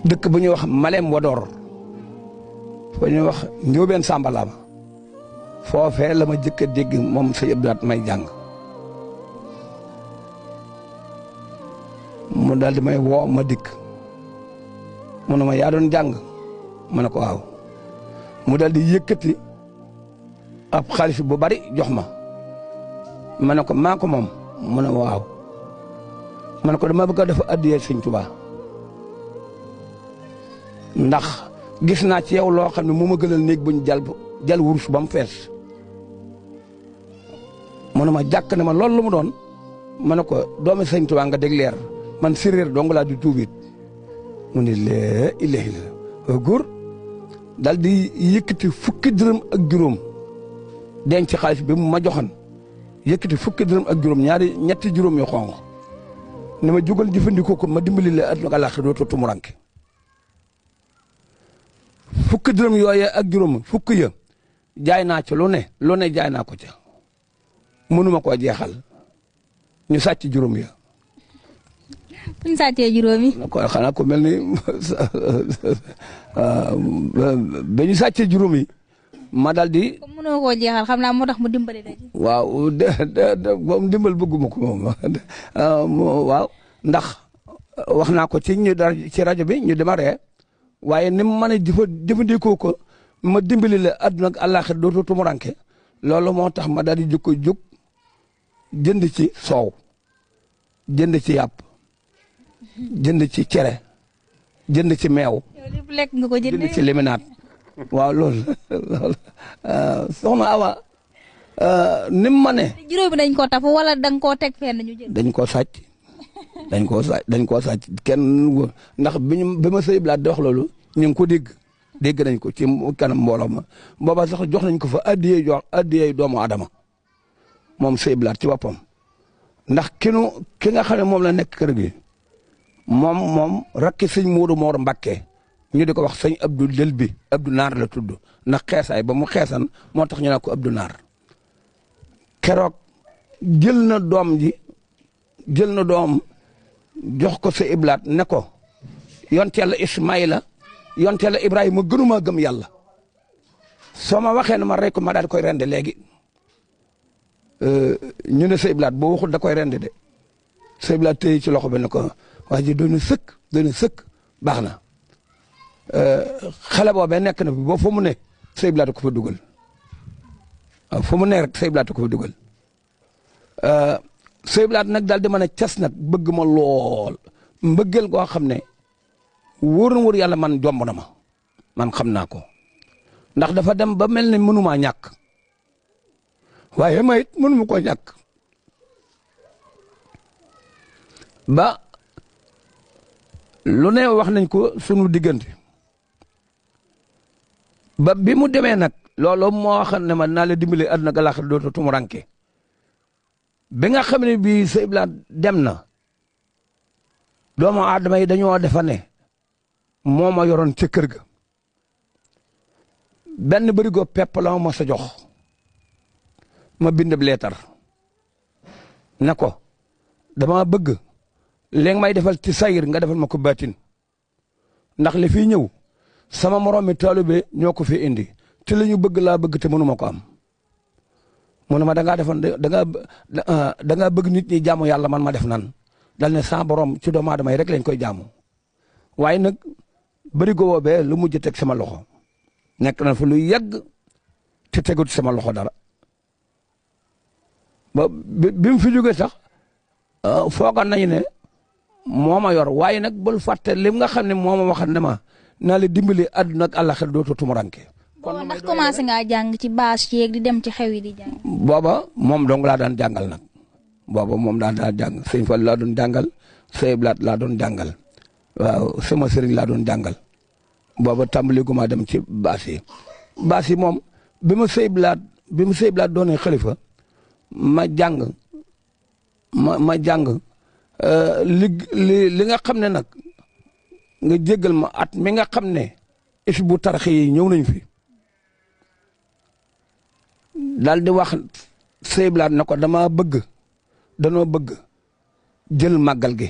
dëkk bu ñuy wax Malem Wador fa ñuy wax Njóobeen Sambalaama foofee la ma jëkk a dégg moom sëñ Abdou Lahad may jàng mu daal di may woo ma dikk mu ne ma yaa doon jàng ma ne ko waaw mu daal di yëkkati ab xaalis bu bari jox ma ne ko maa ko moom mu ne waaw ma ne ko dama bëgg a def addiyee sëñ Tuubaa ndax gis naa ci yow loo xam ne moo ma gënal néeg buñ jal wurus ba mu fees mu ne ma jàkk ne ma loolu lu mu doon ma ne ko doomi sëñ Tuubaa nga dégg leer man séréer dong laa di tuubit mu ne lee ilahi la góor daal di yëkkati fukki dërëm ak juróom denc ci xaalis bi mu ma joxoon yëkkati fukki dërëm ak juróom ñetti juróom yu xonq ne ma jugal jëfandikoo ko ma dimbali la àdduna ak àllaaxira dootoo tumuranke fukki dërëm yooye ak juróom fukki ya jaay naa ci lu ne jaay naa ko ca mënuma koo jeexal ñu sàcc juróom ya bu ñu sàccee juróom yi. xanaa ko mel ni ba ñu sàccee juróom yi ma dal di. comme mënoo koo jeexal xam naa moo tax mu dimbali la ci. waaw moom dimbal bëgguma ko moom waaw ndax wax naa ko ci ci rajo bi ñu démarré waaye ni mu mën a jëfandikoo ko ma dimbali la àdduna ak àllaaxira dootoo tumuranke loolu moo tax ma daal di jóg jënd ci soow jënd ci yàpp jënd ci cere jënd ci meew. yow lépp lekk nga ko jëndee jënd ci liminaat waaw loolu soxna Awa ni mu ma ne. juróomi dañ koo tafu wala da nga koo teg fenn ñu jënd. dañ koo sàcc dañ koo sàcc kenn ndax bi ma sëñ Abdou Lahad di wax loolu ñu ngi ko dégg nañ ko ci kanam mbooloo ma booba sax jox nañ ko fa addiyee doomu Adama moom sëñ Abdou Lahad ci boppam ndax ki nga xam ne moom la nekk kër gi moom rakki sëñ Moodu Moor Mbakke ñu di ko wax sëñ Abdou Del bi Abdou Naar la tudd ndax xeesaay ba mu xeesan moo tax ñu naan ko Abdou Naar keroog jël na doom jox ko sëñ Abdou Lahad ne ko yonte Yàlla Ismaïla yonte Yàlla Ibrahima gënuma gëm yàlla soo ma waxee ne ma rey ko ma daal di koy rende léegi ñu ne sëñ Abdou Lahad boo waxul da koy rende de sëñ Abdou Lahad téye ci loxo bi ne ko waa ji doon na sëkk baax na xale boobee nekk na bi boo fa mu ne sëñ Abdou Lahad ko fa dugal waaw fa mu ne rek sëñ Abdou Lahad ko fa dugal sëñ Abdou Lahad nag daal di mën a cas nag bëgg ma lool mbëggeel goo xam ne wóor na wóor yàlla man jomb na ma man xam naa ko ndax dafa dem ba mel ne mënumaa ñàkk waaye ma it mënuma koo ñàkk ba lu ne wax nañ ko sunu diggante ba bi mu demee nag loolu moo waxoon ne ma naa la dimbali àdduna ak àllaaxira dootoo tumuranke bi nga xam ne bii sëñ Abdou Lahad dem na doomu aadama yi dañoo defa ne moo ma yoroon ca kër ga benn bërigo pepp la ma sa jox ma bind leetar ne ko dama bëgg léegi may defal ci sayir nga defal ma ko baatin ndax li fi ñëw sama morom mi taalibe ñoo ko fi indi te li ñu bëgg laa bëgg te mënuma ko am mu ne ma da ngaa defoon da ngaa bëgg nit ñi jaamu yàlla man ma def nan dal ne sa borom ci doomu aadama yi rek lañ koy jaamu waaye nag bërigo boobee lu mujj teg sama loxo nekk na fa lu yàgg te tegut sama loxo dara ba bi mu fi jógee sax foogoon nañu ne moo ma yor waaye nag bul fàtte lim nga xam ne moo ma waxoon ne ma naa la dimbali àdduna ak àllaaxira dootoo tumuranke. kon ndax commencé ngaa jàng ci bâche yeeg di dem ci xew yi di jàng. booba moom dong laa daan jàngal nag booba moom daan jàng sëñ Fall laa doon jàngal sëñ Abdou Lahad laa doon jàngal waaw sama sëriñ laa doon jàngal booba tàmbali gu ma dem ci bâche yi moom bi ma sëñ Abdou Lahad doonee xalifa ma jàng li nga xam ne nag nga jéggal ma at mi nga xam ne Hizbut Tarqiyyah yi ñëw nañ fi daal di wax sëñ Abdou Lahad na ko danoo bëgg jël màggal gi